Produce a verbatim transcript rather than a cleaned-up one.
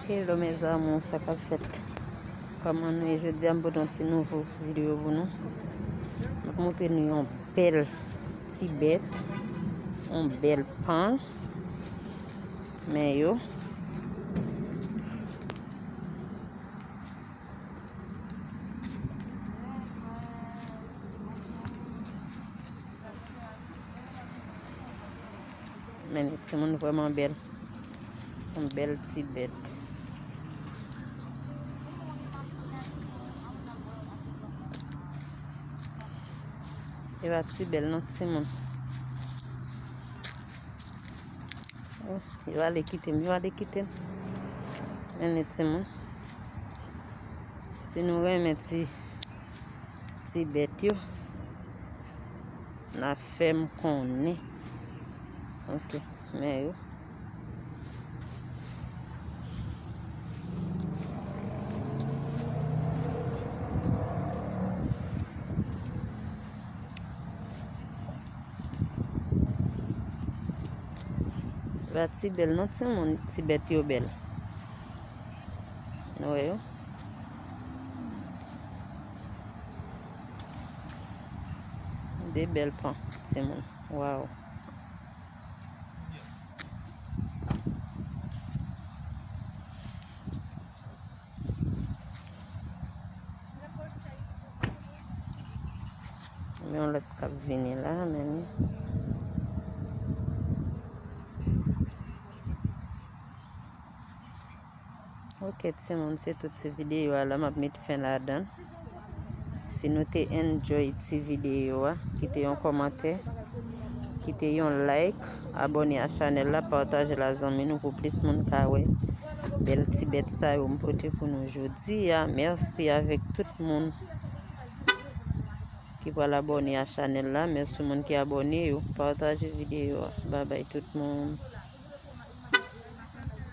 Hello mes amours, sa k ap fèt? Kòman nou ye? Jodi a m pote yon ti nouvo videyo pou nou. M ap montre nou yon bèl ti bèt, yon bèl pan. Men yo. Men timoun vrèman bèl. Yon bèl ti bèt. Li pa ti bèl non timoun. Oh, yo ale kite m, yo ale kite m. Men timoun. Si nou renmen ti, ti bèt yo, n a fè m konnen. Ok, men yo. Pa ti bèl non timoun, ti bèt yo bèl. Nou wè yo? De bèl pan timoun. Waw. Men yon lòt k ap vini la, men. Ok timoun, se tout ti videyo a la m ap met fen ladan. Si nou te enjoy ti videyo a, kite yon kòmantè, kite yon like, abòne a chanèl la, pataje l a zanmi nou pou plis moun ka wè bèl ti bèt sa yo m pote pou nou jodi a. Mèsi avèk tout moun ki pral abòne a chanèl la. Mèsi moun ki abòne yo. Pataje videyo a. Babay tout moun.